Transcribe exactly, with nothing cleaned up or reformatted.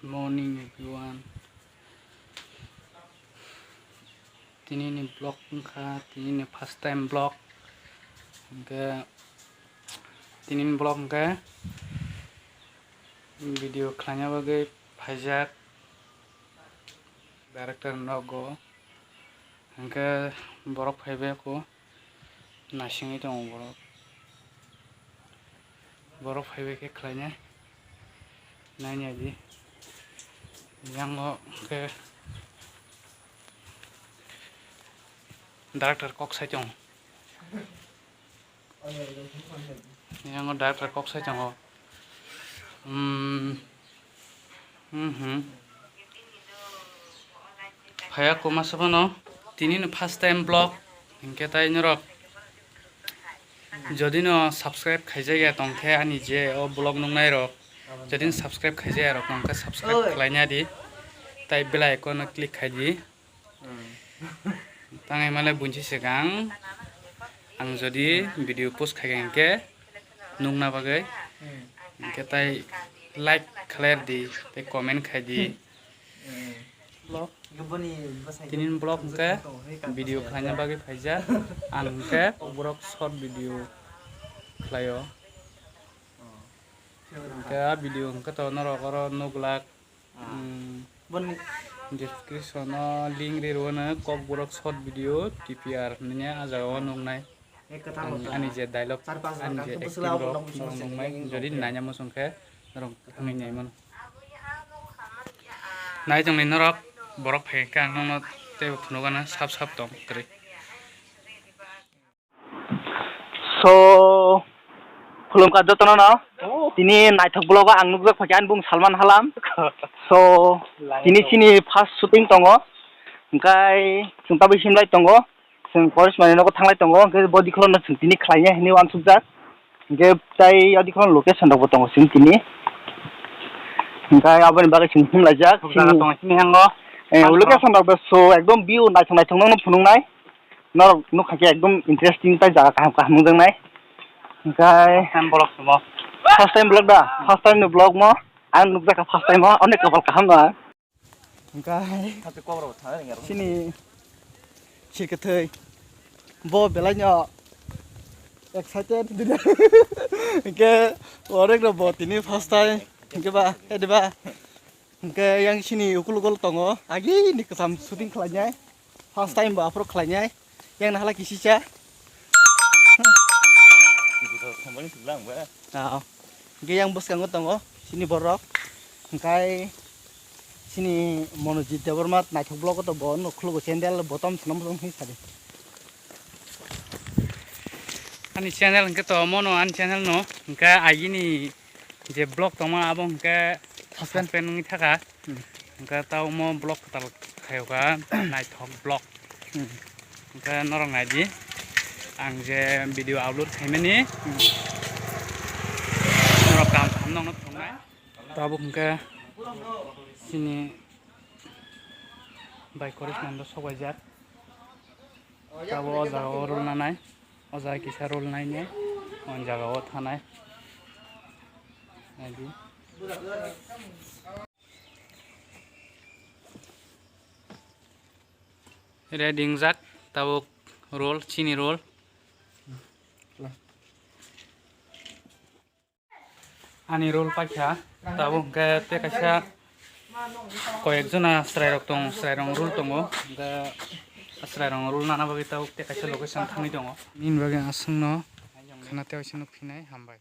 Morning everyone. Tini ni vlog wngkha, tini ni first time vlog. Hwnkhe tini ni vlog hwnkhe video khlaina bagwi phaijak director nogo. Hwnkhe borok phaibai kho. Naisingwi tongo borok. Borok phaibai khe khlainai. Nainai di. Yango khe director kok sai tongo. Yango director kok sai tongo. Hmm. Mhm. Phaiya koma saphano tini no first time vlog, hinkhe tai norok jodi no subscribe khaijak ya tongkhe ani je o vlog nuknai rok, jodi no subscribe khaijak ya rok tongkhe subscribe khlaina di, tai bell icon no click khai di. Tangwi male bunsi swkang ang jodi video post khai hinkhe nukna bagwi, hinkhe tai like khlai di, tai comment khai di. Vlog. Tini ni vlog hwnkhe video khlaina bagwi phaijak. Ang hwnkhe borok short video khlaio. Hwnkhe a video hwnkhe to norok oro nuglak. Hmm. Description o link ri rwno Kokborok short video T P R hinwi a jaga o nuknai. Ang ani je dialogue, ani je acting rok norok nuknai, jodi naina muchung khe norok thangwi naimano. Nai tongni norok, borok phai khe ang nokno teibo phunukgana sap sap tong kwrwi. So, khulumkha jotono no. Oh. Tini naithok vlog o ang nukjak phaikha ani bung Salman Halam. So, tini chini first shooting tongo. Hwnkhe chwng tabuk himlai tongo. Chwng Paresh mani nogo thanglai tongo. Hwnkhe body khulokno chwng tini khlaina hinwi uansukjak. Hwnkhe tai adi khulokno location rokbo tongo chwng tini. Hwnkhe aboni bagwi chwng himlaijak. Huk jaga tongo chini hango. Eh, location rokbo so ekdom view naithok naithok nokno phunuknai. Norok nukha khe ekdom interesting tai jaga kaham kaham wngjaknai. Hwnkhe first time vlog sumo. First time vlog da? First time ni vlog mo. Ang nukjakha first time o, onek kopal kaham no ang. Hwnkhe chini sikthai bo belai no excited. Hwnkhe onek rok bo tini first time. Hwnkhe ba, hede ba. Hwnkhe yang sini ukul ukul tongo, agini kwcham shooting khlainai. First time bo aphuru khlainai. Yang nahala kisisa. Ah. Hwnkhe yang bwskango tongo sini borok. Hwnkhe sini Monojit Debbarma naithok vlog o to bo no khulugo channel bottom swnam swnam hwnwi sadi. Ani channel hwnkhe to mono ani channel no hwnkhe agini je vlog tongma abo hwnkhe suspend wngwi thaka. Hmm. Hwnkhe ta omo vlog kwtal khayoka naithok vlog. Hmm. Hwnkhe norok naidi ang je video upload khaimani. Hmm. Norok kaham kaham nokno phunuknai. Tabuk hwnkhe chini bai Koresh Mondo sobaijak. Tabuk o jaga o rul nanai. O jaga kisa rul nainai. O jaga o thanai. Naidi. Ready wngjak tabuk roll, chini roll. Ani roll paikha, tabuk hwnkhe tei kaisa koyek jona chwrairok tongo, chwrairok roll tongo, hwnkhe chwrairok roll nana bagwi tabuk tei kaisa location thangwi tongo. Nini bagwi aswkno khana tei waisa nukphinai, hambai.